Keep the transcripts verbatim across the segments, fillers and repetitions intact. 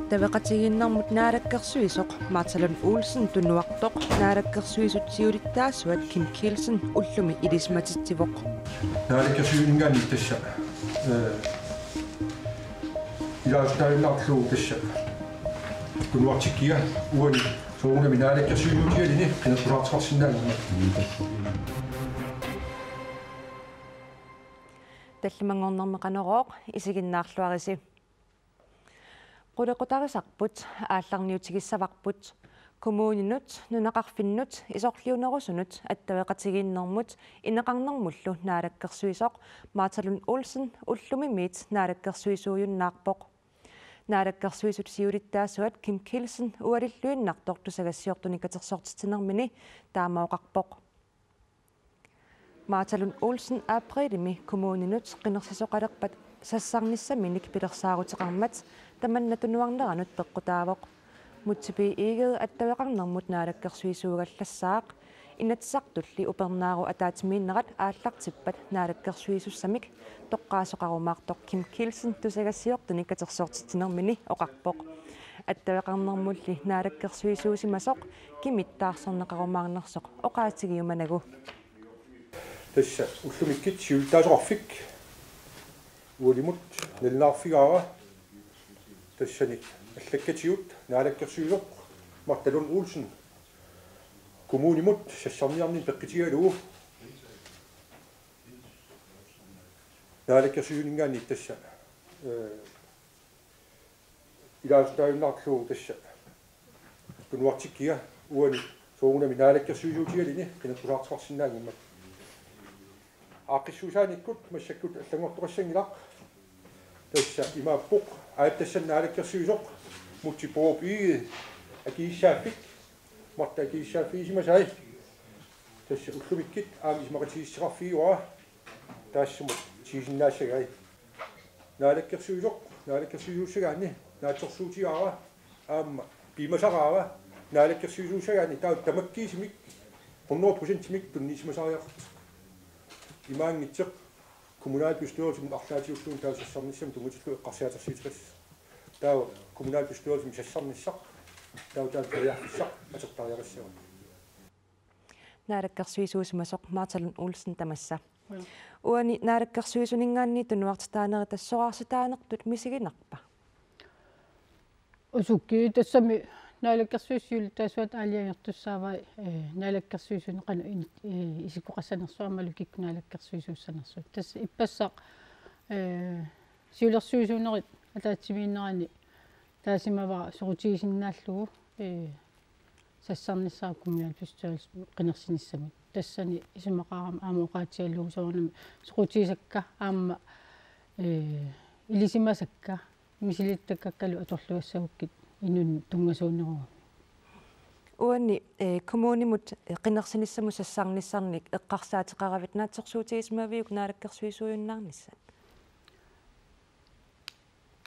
Attaveqatigiinnermut naalakkersuisoq Martha Lund Olsen tunuartoq naalakkersuisut siulittaasuat Kim Kielsen ullumi ilisimatitsivoq. Naalakkersuisuninngaanniit tassa, eh, ilaasutaajunnaarlugu tassa tunuartikkiga uani soorunami naalakkersuisuutigaluni qineqqusaartoqarsinnaanngimmat. Tallimanngornermi Qanorooq, isiginnaarluarisi. Qulequtarisarput aallarniutigissavarput. Kommuninut, nunaqarfinnut, isorliunerusunut attaveqatigiinnermut ineqarnermullu naalakkersuisoq Martha Lund Olsen ullumimiit naalakkersuisuujunnaarpoq. Naalakkersuisut siulittaasuat Kim Kielsen ualilluinnartoq tusagassiortunik katersortitsinermini taama oqarpoq. Martha Lund Olsen aprilimi kommuninut qinersisoqalerpat sassarnissaminik pilersaaruteqarmat tamanna tunuarneranut peqqutaavoq. Múte B. Egede attaveqarnermut naalakkersuisuugallassaaq. Inatsisartulli upernaaru ataatsimiinnerat aallartippat naalakkersuisussamik toqqaasoqarumaartoq Kim Kielsen tusagassiortunik katersortitsinermini oqarpoq. Attaveqarnermulli naalakkersuisuusimasoq Kimit taarserneqarumaarnersoq oqaatigiumanagu. Tassa ullumikkut siulittaasoqarfik ualimut nalunaarfigaara, tassani allakkatigut naalakkersuisoq Martha Lund Olsen kommunimut sassarniarnermik peqqutigalugu naalakkersuisuninngaanniit tassa, eh, ilaasutaajunnaarlugu tassa tunuartikkiga uani soorunami naalakkersuisuutigaluni qineqqusaartoqarsinnaanngimmat. Aaqqissuussaanikkut massakkut allanngortoqassanngilaq. Tassa imaappoq: aatsaat tassani naalakkersuisoq Múte Bourup Egede akisussaaffik, Martha akisussaaffigisimasai. Tassa ullumikkut aamma isumaqatigiissuteqarfigaara taassuma tigusinnaassagai. Naalakkersuisoq naalakkersuisuussagaanni naatsorsuutigaara aamma piumasaraara naalakkersuisuussagaanni taava tamakkiisumik hundrede procentimik tunniussimasariaqartoq. Imaanngitsoq kommunalbestyrelsimut arlaatigulluunniit taava sassarnissamut tunngatillugu eqqarsaatersuuteqassasoq. Taava kommunalbestyrelsimi sassarnissaq taava taanna periarfissaq atortariaqassavat. Naalakkersuisuusimasoq Martha Lund Olsen tamassa. Uani naalakkersuisuninngaanniit tunuartitaanerit assoriartitaanertut misiginarpa? Usukkii, tassami naalakkersuisut siulittaasuat aalajangertussaavai, eh, naalakkersuisuni qanoq in-, eh, isikkoqassanersoq aammalu kikkut naalakkersuisuussanersut. Tassa ippassaq, eh, siulersuisuunerit ataatsimiinnerani taasimavara soqutigisinnaallugu, eh, sassarnissara kommunalbestyrelsimi qinersinissamut. Tassani isumaqarama aamma oqaatigalugu soorunami soqutigisakka aamma, eh, ilisimasakka misilittakkakkalu atorluassagukkit inunnut tunngasuunerugami. Uani, eh, kommunimut, eh, qinersinissamut sassarnissarnik eqqarsaateqaravit naatsorsuutigisimaviuk naalakkersuisuujunnaarnissat?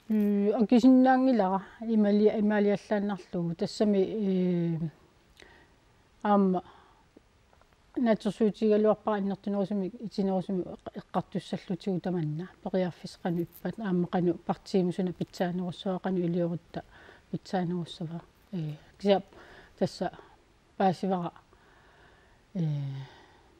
Mm, akisinnaanngilara imaali-, imaaliallaannarlugu. Tassami, eh, aamma naatsorsuutigigaluarpara annertunerusumik itinerusumik eq-, eqqartussallutigit tamanna. Periarfissat qanoq ippat, aamma qanoq partiimut suna pitsaanerussava, qanoq iliorutta pitsaanerussava. Eh, kisianni tassa paasivara, eh,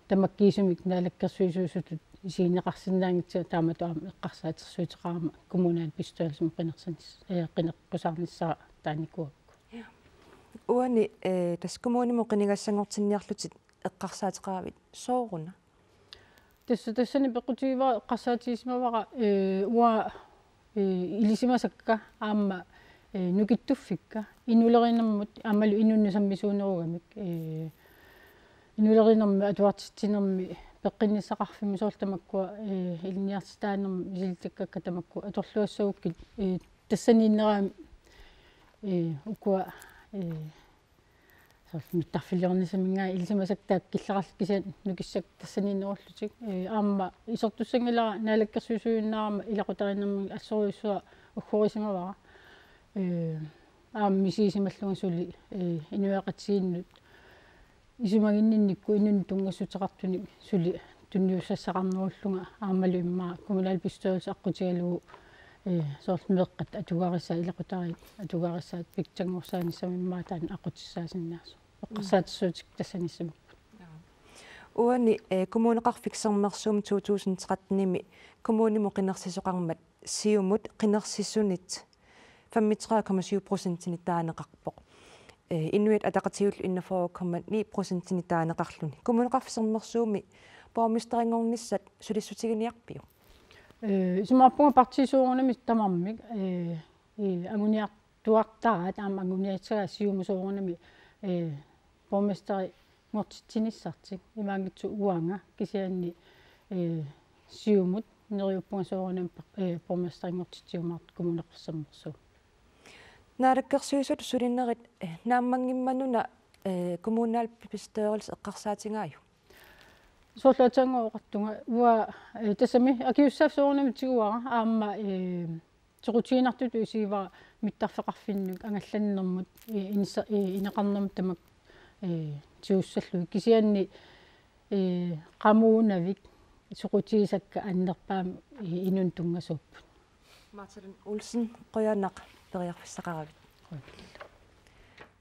tamakkiisumik naalakkersuisuusutut isigineqarsinnaanngitsoq taamatut aamma eqqarsaatersuuteqarama kommunalbestyrelsimi qinersinis-, eh, qineqqusaarnissara taanikuugakku. Ja. Uani, eh, tassa kommunimut qinigassanngortinniarlutit eqqarsaateqaravit sooruna? Tassa tassani peqqutigivara eqqarsaatigisimavara, eh, uanga, eh, ilisimasakka aamma, eh, nukittuffikka inulerinermut aammalu inunnut sammisuunerugamik, eh, inulerinermi atuartitsinermi peqqinnissaqarfimmi soorlu tamakkua, eh, ilinniartitaanermi misilittakkakka tamakkua atorluassagukkit, eh, tassaniinnerani, eh, ukua, eh, soorlu mittarfiliornissaminngaanniit ilisimasakka taakku killeqarlugit kisianni nukissakka tassaniinnerullutik. Eh, aamma isertussanngilara naalakkersuisuujunnaarama ilaqutariinnermik assorujussuaq uggorisimavara. Eh, aamma misigisimallunga suli, eh, inuiaqatigiinnut isumaginninnikkut inunnut tunngassuteqartunik suli tunniussassaqarnerullunga aammalu immaqa kommunalbestyrelse aqqutigalugu Ee, soorlu meeqqat atugarissaat, ilaqutariit atugarissaat pitsanngorsaanissamut immaqa taanna aqutsissaasinnaasoq. Eqqarsaatersuutikka tassaniissapput. Uani, eh, Kommuneqarfik Sermersuumi to tusind tretten-imi kommunimut qinersisoqarmat Siumut qinersisunit femogtredive komma syv procentinik taaneqarpoq. Eh, Inuit Ataqatigiillu enogfyrre komma ni procentinik taaneqarluni. Kommuneqarfik Sermersuumi borgmesterinngornissat sulissutiginiarpiuk? Ee, isumaqarpunga partiit soorunami tamarmik, ee, ee, anguniartuartaraat aamma anguniagassagaat Siumut soorunami, ee, borgmesterinngortitsinissartik, imaanngitsoq uanga, kisianni, ee, Siumut neriuppunga soorunami par-, ee, borgmesterinngortitsiumaartoq Kommuneqarfik Sermersuup. Naalakkersuisut sulinerit, eh, naammanngimmanuna, eh, kommunalbestyrelse eqqarsaatigaajuk? Soorlu aatsaannguaq oqartunga, uanga, ee, tassami akisussaaffik soorunami tiguara, aamma, ee, soqutiginartutut isigivara mittarfeqarfinnut angallannermut, ee, insa-, ee, ineqarnermut tamakku, ee, tigussallugit, kisianni, ee, qamuunavik soqutigisakka annerpaamik, ee, inunnut tunngasuupput. Martha Lund Olsen, qujanaq periarfissaqaravit.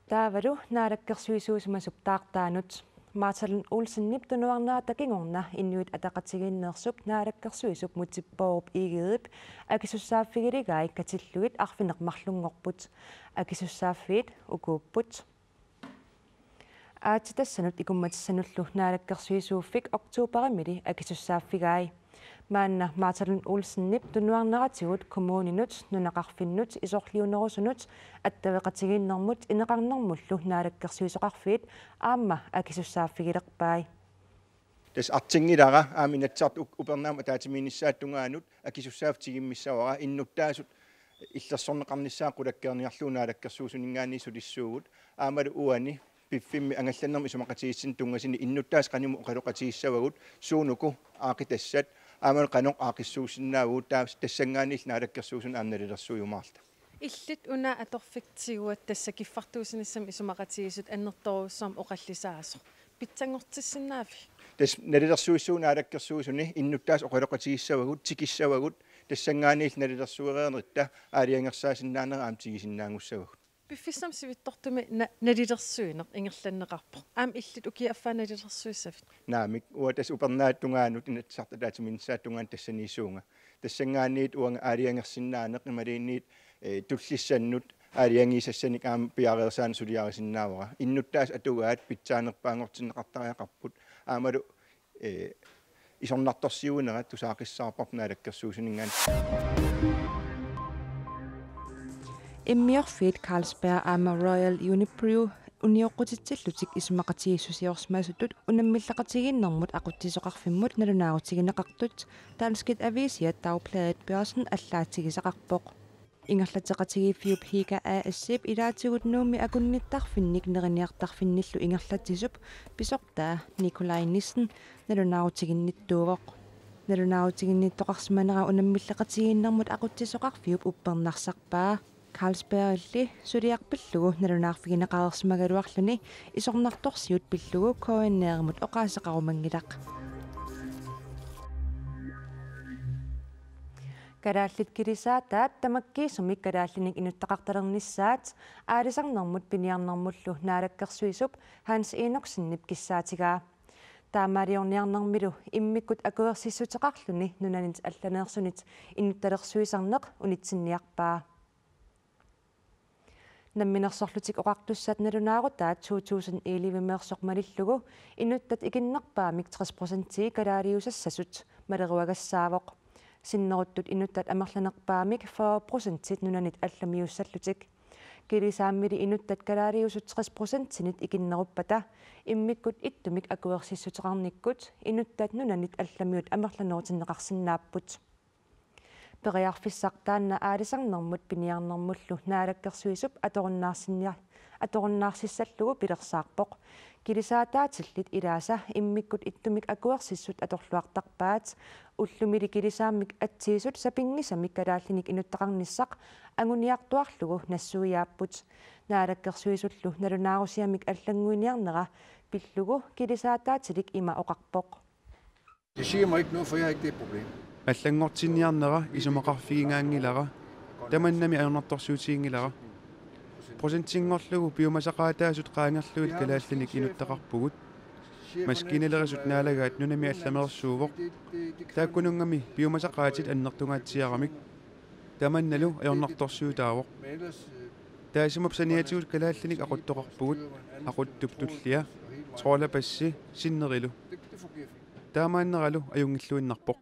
Taavalu naalakkersuisuusimasup taartaanut Martha Lund Olsenip tunuarnerata kingorna Inuit Ataqatigiinneersup naalakkersuisup Múte Bourup Egedep akisussaaffigiligai katillugit arfineq-marlunngorput. Akisussaaffiit ukuupput: Aatsitassanut ikummatissanullu naalakkersuisuuffik oktoberimili akisussaaffigai. Maanna Martha Lund Olsenip tunuarneratigut kommuninut, nunaqarfinnut, isorliunerusunut, attaveqatigiinnermut, ineqarnermullu naalakkersuisoqarfiit aamma akisussaaffigilerpai. Tassa artinngilara aamma Inatsisartut upernaamut ataatsimiinnissaata tungaanut akisussaaffik tigummissavara, innuttaasut illersorneqarnissaat qulakkeerniarlugu naalakkersuisuninngaanniit sulissuugut, aammalu uani piffimmi angallannermut isumaqatigiissutsinnut tunngasuni innuttaasut qanimut oqaloqatigissavagut, suunuku aaqqitassat aammalu qanoq aaqqissuussinnaavugut, taava tassanngaanniillu naalakkersuisuni aamma nalilersuiumaarluta. Illit una atorfik tiguat tassa kiffartuussinissamut isumaqatigiissut annertoorujussuarmik oqallisaasoq. Pitsanngortissinnaavigit? Tassa nalilersuissuugut naalakkersuisuni, innuttaasut oqaloqatigissavagut, tikissavagut, tassanngaanniillu nalilersuereernitta aalajangersaasinnaanerat aamma tigusinnaanngussavagut. Piffissami sivitsortumi na-, nalilersuineq ingerlanneqarpoq. Aamma illit ukiup affaa nalilersuissavit? Naamik, uanga tassa upernaata tungaanut, Inatsisartut ataatsimiinnissaata tungaanut tassaniissuunga. Tassanngaanniit uanga aalajangersinnaaneq imaluunniit, eh, tullissannut aalajangiisassanik aamma piareersaaneq suliarisinnaavara. Innuttaasut atugaat pitsaanerpaanngortinneqartariaqarput. Aammalu, eh, isornartorsiuinerat tusaaqqissaarparput naalakkersuisuninngaanniit. Immiorfiit Carlsberg aamma Royal Unibrew unioqqutitsillutik isumaqatigiissusiorsimasutut unammilleqatigiinnermut aqutsisoqarfimmut nalunaarutigineqartut Danskit Aviisiat Dagbladet Børsen allaatigisaqarpoq. Ingerlatseqatigiiffiup Hika A/S-ip ilaatigut Nuummi akunnittarfinnik neriniartarfinnillu ingerlatsisup pisortaa Nikolaj Nissen nalunaarutiginnittuuvoq. Nalunaarutiginnittoqarsimanera unammilleqatigiinnermut aqutsisoqarfiup uppernarsarpaa. Carlsbergilli suliaq pillugu nalunaarfigineqareersimagaluarluni isornartorsiut pillugu K N R-imut oqaaseqarumanngilaq. Kalaallit kilisaataat tamakkiisumik kalaallinik inuttaqartalernissaat aalisarnermut piniarnermullu naalakkersuisup Hans Enoksenip kissaatigaa. Taamaaliorniarnermilu immikkut akuersissuteqarluni nunanit allaneersunit inuttalersuisarneq unitsinniarpaa. Namminersorlutik Oqartussat nalunaarutaat to tusind elleve-meersoq malillugu inuttat ikinnerpaamik tres procentii kalaaliusassasut maleruagassaavoq. Sinneruttut inuttat amerlanerpaamik fyrre procentit nunanit allamiussallutik. Kilisaammili inuttat kalaaliusut tres procentinit ikinneruppata immikkut ittumik akuersissuteqarnikkut inuttat nunanit allamiut amerlanerutinneqarsinnaapput. Periarfissaq taanna aalisarnermut piniarnermullu naalakkersuisup atorunnaarsinnia-, atorunnaarsissallugu pilersaarpoq. Kilisaataatillit ilaasa immikkut ittumik akuersissut atorluartarpaat. Ullumili kilisaammik atsiisut sapinngisamik kalaallinik inuttaqarnissaq anguniartuarlugu nassuiaapput. Naalakkersuisullu nalunaarusiamik allannguiniarnera pillugu kilisaataatilik ima oqarpoq. Det siger mig ikke noget, for jeg har ikke det problem. Allanngortinniarnera isumaqarfigigaanngilara, tamannami ajornartorsiutiginngilara. Procentinngorlugu piumasaqaataasut qaangerlugit kalaallinik inuttaqarpugut. Maskiinalerisut naalagaat nunami allameersuuvoq. Taakkununnga piumasaqaatit annertungaatsiaramik. Tamannalu ajornartorsiutaavoq. Taassuma saniatigut kalaallinik aquttoqarpugut, aquttup tullia, trawlerpassi, sinnerilu. Taamaanneralu ajunngilluinnarpoq.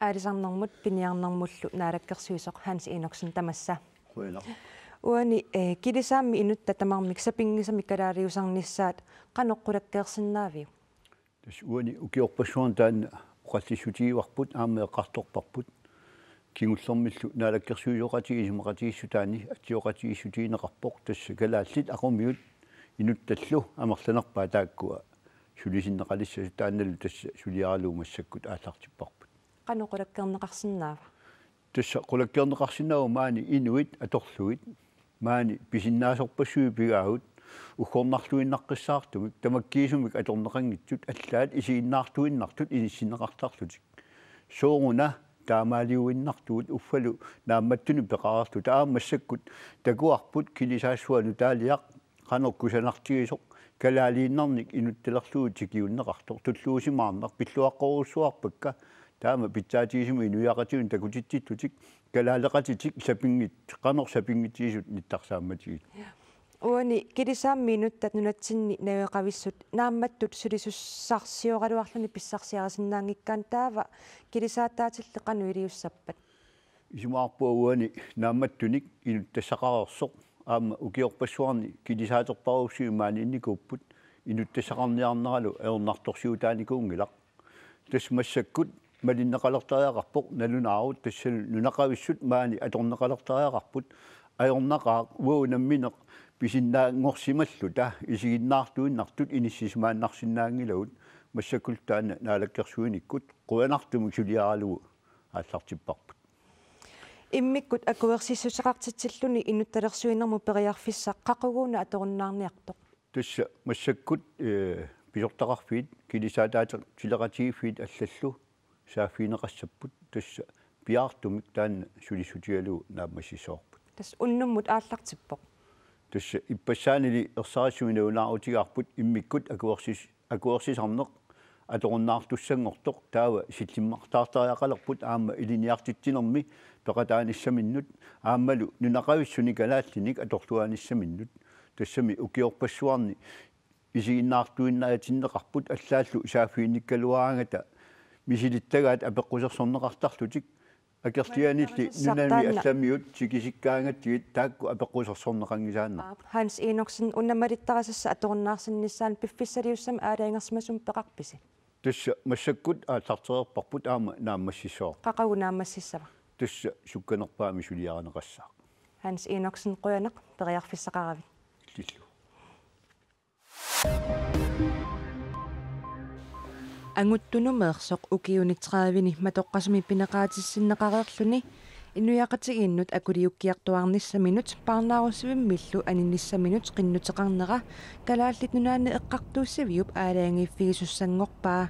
Aalisarnermut piniarnermullu naalakkersuisoq Hans Enoksen, tamassa. Qujanaq. Uani, eh, kilisaammi inuttat tamarmik sapinngisamik kalaaliusarnissaat qanoq qulakkeersinnaaviuk? Tassa uani ukiorpassuarni taanna oqallissutigivarput, aamma eqqartorparput. Kingullermillu naalakkersuisooqatigiit isumaqatigiissutaanni atsioqatigiissutigineqarpoq, tassa kalaallit aqumiut inuttallu amerlanerpaat taakkua sulisinneqalissasut, taannalu tassa suliaralugu massakkut aallartipparput. Qanoq qulakkeerneqarsinnaava? Tassa qulakkeerneqarsinnaavoq maani inuit atorlugit, maani pisinnaasorpassuit pigaagut, uggornarluinnaqqissaartumik, tamakkiisumik atorneqanngitsut allaat isiginnaartuinnartut inissinneqartarlutik. Sooruna taamaaliuinnartugut, uffalu naammattunik peqareerluta, aamma massakkut takuarput kilisaassuaq nutaaliaq qanoq kusanartigisoq, kalaaliinnarnik inuttalerlugu tikiunneqartoq, tulluusimaarnaq, pilluaqqorujussuarpakka, taama pitsaatigisumik inuiaqatigiinnut takutitsittutik, kalaaleqatitik sapinngit-, qanoq sapinngitsut nittarsaammatigit. Uani kilisaammi inuttat nunatsinni najugaqavissut naammattut sulisussarsioraluarluni pissarsiarisinnaanngikkaanni, taava kilisaataatilli qanoq iliussappat? Isumaqarpunga uani naammattunik inuttassaqareersoq, aamma ukiorpassuarni kilisaaterpassuit maaniinnikuupput, inuttassaqarniarneralu ajornartorsiutaanikuunngilaq. Tassa massakkut malinneqalertariaqarpoq nalunaarut, tassalu nunaqavissut maani atorneqalertariaqarput, ajornaqaaq uagut nammineq pisinnaanngorsimalluta isiginnaartuinnartut inissisimaannarsinnaanngilagut, massakkullu taanna naalakkersuinikkut qujanartumik suliaralugu aallartipparput. Immikkut akuersissuteqartitsilluni inuttalersuinermut periarfissaq qaquguuna atorunnaarniartoq? Tassa massakkut, eh, pisortaqarfiit, kilisaataateqatigiiffiit allallu saaffigineqassapput, tassa piaartumik taanna sulissutigalugu naammassissavarput. Tassa unnummut aallartippoq. Tassa ippassaanili ersarissumik nalunaarutigaarput immikkut akuersis-, akuersisarneq atorunnaartussanngortoq, taava sillimmartaartariaqalerput aamma ilinniartitsinermi peqataanissaminnut aammalu nunaqavissuni kalaallinik atorluaanissaminnut. Tassami ukiorpassuarni isiginnaartuinnaatinneqarput, allaallu saaffiginnikkaluaraangata misilittagaat apeqqusersorneqartarlutik, akerlianilli nunani allamiut tikisikkaangatsigit taakku apeqqusersorneqanngisaannarput. Aap, Hans Enoksen, una malittarisassat atorunnaarsinnissaanut piffissaliussamik aalajangersimasumik peqarpisi? Tassa massakkut aallartereerparput, aamma naammassissavarput. Qaqugu naammassissava? Tassa sukkanerpaamik suliarineqassaaq. Hans Enoksen, qujanaq, periarfissaqaravit. Illillu. Angut Tunumeersoq ukiuni tredive-ni matoqqasumik pineqaatissinneqareerluni inuiaqatigiinnut akuliukkiartuaarnissaminut, parnaarussivimmillu aninnissaminut qinnuteqarnera Kalaallit Nunaanni Eqqartuussiviup aalajangiiffigisussanngorpaa.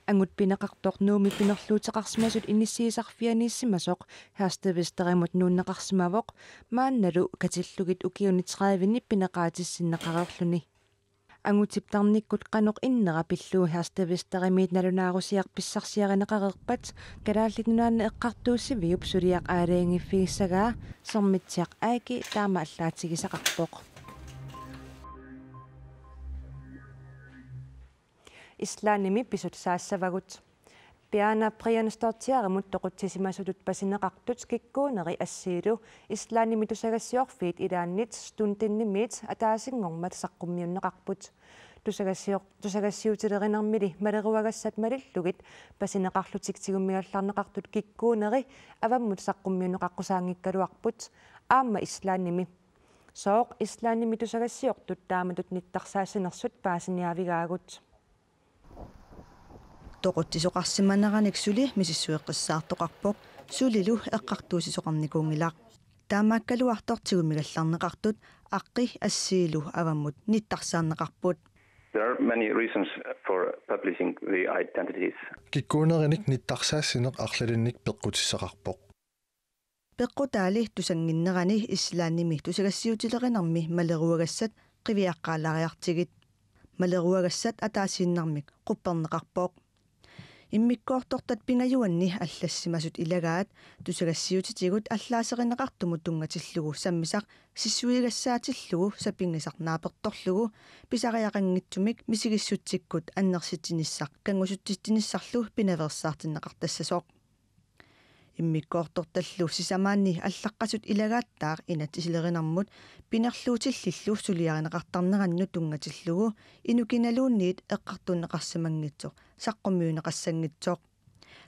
Angut pineqartoq Nuummi pinerluuteqarsimasut inissiisarfianiissimasoq Herstedvesterimut nuunneqarsimavoq, maannalu katillugit ukiuni tredive-ni pineqaatissinneqareerluni. Angutip tarnikkut qanoq innera pillugu Herstedvesterimiit nalunaarusiaq pissarsiarineqareerpat Kalaallit Nunaanni Eqqartuussiviup suliaq aalajangiiffigissagaa Sermitsiaq A G taama allaatigisaqarpoq. Islandimi pisut saassavagut. Piana Brjánsdóttirimut toqutsisimasutut pasineqartut kikkuuneri assiilu Islandimi tusagassiorfiit ilaannit Stundinimiit ataasinngormat saqqummiunneqarput. Tusagassior-, tusagassiuutilerinermili maleruagassat malillugit pasineqarlutik tigummigallarneqartut kikkuuneri avammut saqqummiunneqaqqusaanngikkaluarput, aamma Islandimi. Sooq Islandimi tusagassiortut taamatut nittarsaassinersut paasiniaavigaagut? Toqutsisoqarsimaneranik suli misissueqqissaartoqarpoq, sulilu eqqartuussisoqarnikuunngilaq. Taamaakkaluartoq tigummigallarneqartut aqqi assiilu avammut nittarsaanneqarput. There are many reasons for publishing the identities. Kikkuunerinik nittarsaassineq arlalinnik peqqutissaqarpoq. Peqqutaali tusannginnerani Islandimi tusagassiuutilerinermi maleruagassat qiviaqqaalaariartigit. Maleruagassat ataasiinnarmik qupperneqarpoq. Immikkoortortat pingajuanni allassimasut ilagaat tusagassiuutitigut allaaserineqartumut tunngatillugu sammisaq sissuigassaatillugu sapinngisaq naapertorlugu pisariaqanngitsumik misigissutsikkut annersitsinissaq kanngusutsitsinissarlu pinaveersaartinneqartassasoq. Immikkoortortallu sisamaanni allaqqasut ilagaattaaq inatsisilerinermut pinerluutillillu suliarineqartarnerannut tunngatillugu inukinaluunniit eqqartuunneqarsimanngitsoq saqqummiunneqassanngitsoq.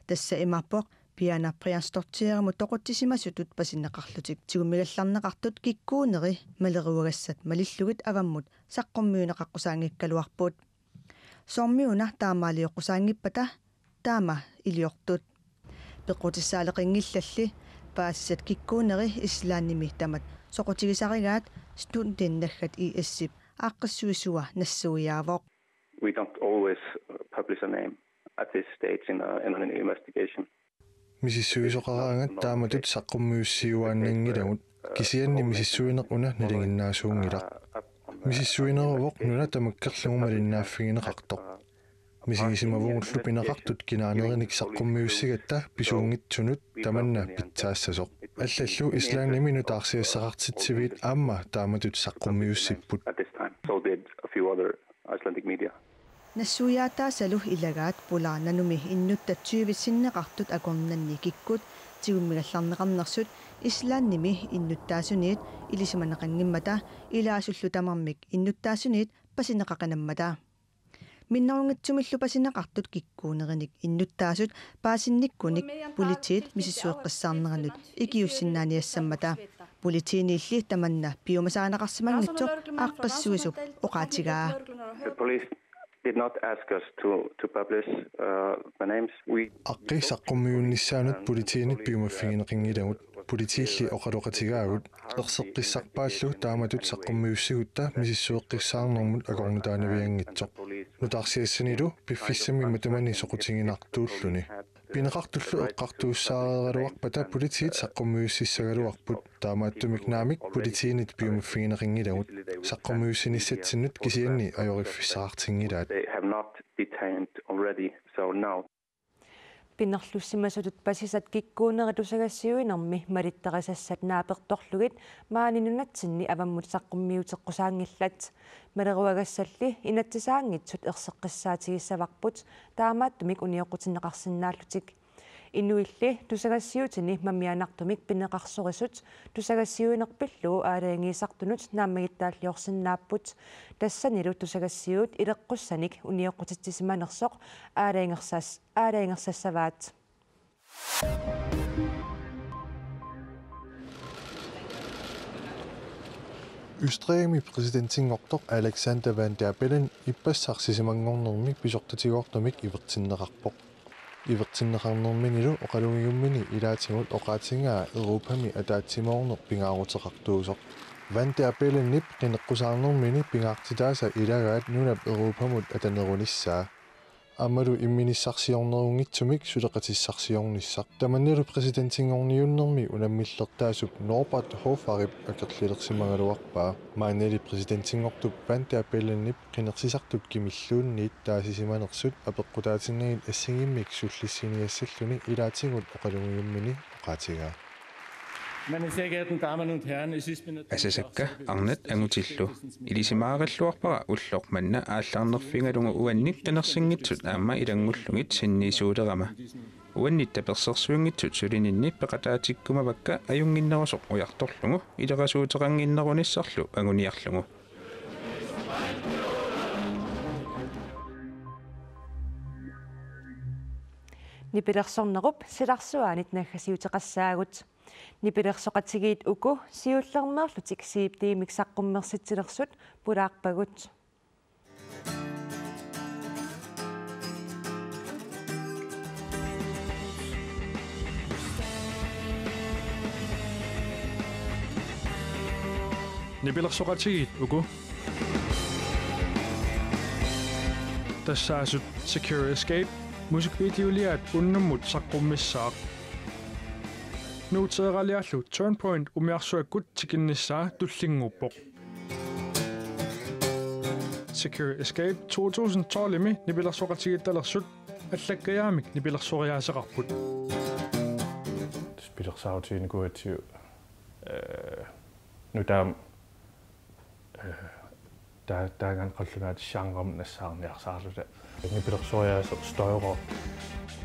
Tassa imaappoq Piana Briansdottirimut toqutsisimasutut pasinneqarlutik tigummigallarneqartut kikkuuneri maleruagassat malillugit avammut saqqummiunneqaqqusaanngikkaluarput. Soormiuna taamaalioqqusaanngippata taama iliortut. Peqqutissaaleqinngillalli paasisat kikkuuneri Islandimi tamat soqutigisarigaat Stundin naggat I S-ip aaqqissuisua nassuiaavoq. We don't always publish a name at this stage in, a, in an investigation. Misissuisoqaraangat taamatut saqqummiussiuaannanngilagut, kisianni misissuineq una nalinginnaasuunngilaq. Misissuineruvoq nuna tamakkerlugu malinnaaffigineqartoq. Misigisimavugullu pineqartut kinaanerinik saqqummiussigatta pisuunngitsunut tamanna pitsaassasoq. Allallu Islandimi nutaarsiassaqartitsiviit aamma taamatut saqqummiussipput. At this time. So did a few other Icelandic media. Nassuiaataasalu ilagaat pulaarnanumi innuttat tyvit sinneqartut akornanni kikkut tigummigallarneqarnersut Islandimi innuttaasuniit ilisimaneqanngimmata ilaasullu tamarmik innuttaasuniit pasineqaqinammata. Minnerunngitsumillu pasineqartut kikkuunerinik innuttaasut paasinnikkunik politiit misissueqqissaarnerannut ikiuussinnaaniassammata. Politiiniilli tamanna piumasarineqarsimanngitsoq aaqqissuisup oqaatigaa. The police did not ask us to, to publish, uh, the names. We Aqqi saqqummiunnissaanut politiinit piumaffigineqanngilagut. Politiilli oqaloqatigaagut. Erseqqissarpaallu taamatut saqqummiussigutta misissueqqissaarnermut akornutaanavianngitsoq. Nutaarsiassanilu piffissami matumani soqutiginartuulluni. Pineqartullu eqqartuussaareeraluarpata politiit saqqummiussissagaluarput. Taamaattumik naamik politiinit piumaffigineqanngilagut. Saqqummiussinissatsinnut kisianni ajoriffissaqartinngilaat. They have not detained already, so no. Pinerlussimasutut pasisat kikkuunerit tusagassiuinermi malittarisassat naapertorlugit maani nunatsinni avammut saqqummiuteqqusaanngillat. Maleruagassalli inatsisaanngitsut erseqqissaatigissavarput taamaattumik unioqqutinneqarsinnaallutik. Inuilli tusagassiuutini mamianartumik pineqarsorisut tusagassiuineq pillugu aalajangiisartunut naammagittaalliorsinnaapput. Tassanilu tusagassiuut ileqqussanik unioqqutitsisimanersoq aalajangersaas-, aalajangersassavaat. Østrigimi præsidentinngortoq Alexander Van der Bellen ippassaq sisamanngornermi pisortatigoortumik ivertinneqarpoq. Ivertinneqarnerminilu oqalugiummini ilaatigut oqaatigaa Europami ataatsimoorneq pingaaruteqartuusoq. Van der Bellenip qineqqusaarnermini pingaartitaasa ilagaat nunap Europamut atanerunissaa. Aammalu imminissarsiornerunngitsumik suleqatissarsiornissaq. Tamannalu præsidentinngorniunnermi unammillertaasup Norbert Hoferip akerlilersimagaluarpaa. Maannali præsidentinngortup Van der Bellenip qinersisartut kimilluunniit taasisimanersut apeqqutaatinnagit assigiimmik sullissiniassalluni ilaatigut oqalugiummini oqaatigaa. Meine sehr geehrten Damen und Herren, es ist mir natürlich auch sehr wichtig, dass wir in diesem Kontext Asasakka, arnat angutillu. Ilisimaaralluarpara ulloq manna aallarnerfigalugu uannik qinersinngitsut aamma ilanngullugit sinniisuulerama. Uannik tapersersuinngitsut sulininni peqataatikkumavakka ajunnginnerusoq ujartorlugu ilerasuuteqannginnerunissarlu anguniarlugu. Nipilersornerup silarsuaanit naggasiuteqassaagut. Nipilersoqatigiit uku siullermeerlutik C D-mik saqqummersitsilersut pulaarpagut. Nipilersoqatigiit uku. Tassaasut Secure Escape musikvideoliaat unnummut saqqummissaaq. Nuuteeraliallu Turnpoint umiarsuakkut tikinnissaa tullinnguuppoq. Secure Escape to tusind tolv-imi nipilersoqatigiittalersut allakkajaamik nipilersoriaaseqarput. Pilersaarutiginikuugatsigu, øh, nutaamik, øh, taa-, taanna qallunaatut genremik nassaarniarsaarluta. Nipilersoriaaseq støjrock.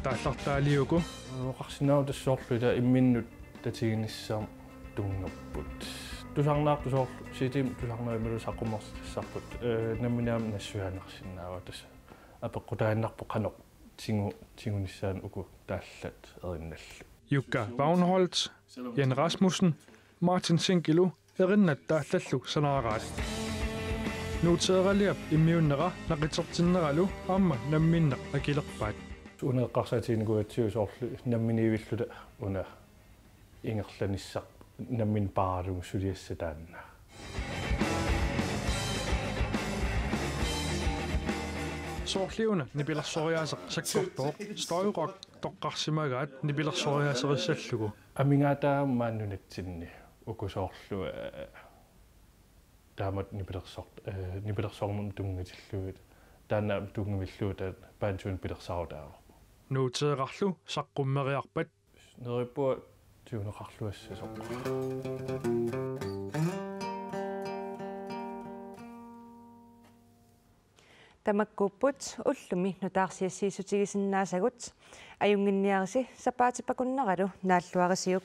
Taallartaaliuku. Oqarsinnaavoq tassa soorlu ila imminnut tatiginissaq tunngavipput. Tusarnaartut soorlu C D-mik tusarnavimmillu saqqummersitassarput, øh, nammineq aamma nassuiaannarsinnaavoq tassa. Apeqqutaaginnarpoq qanoq tigu-, tigunissaanut uku taallat erinnallu. Jukka Vagnholt, Jan Rasmussen, Martin Sinkilu erinnat taallallu sanaaraat. Nuuteeraliap immiunnera naqitertinneralu aamma namminneq akilerpaat. Una eqqarsaatiginikuugatsigu soorlu namminiivilluta una ingerlanissaq nammineq paaralugit suliassaq taanna. Soorliuna nipilersoriaaseq sakkortooq støjrock toqqarsimagaat nipilersoriaaserissallugu. Amigaataat maani nunatsinni uku soorlu, øh, taamatut nipilersor-, øh, nipilersornermut tunngatillugit. Taanna tunngavillugu taanna bandiuna pilersaarutaavoq. Nuuteerarlu saqqummeriarpat. Neriuppunga tiguneqarluassasoq. Tamakkuupput ullumi nutaarsiassiissutigisinnaasagut. Ajunnginniarisi sapaatip-akunneralu naalluarisiuk.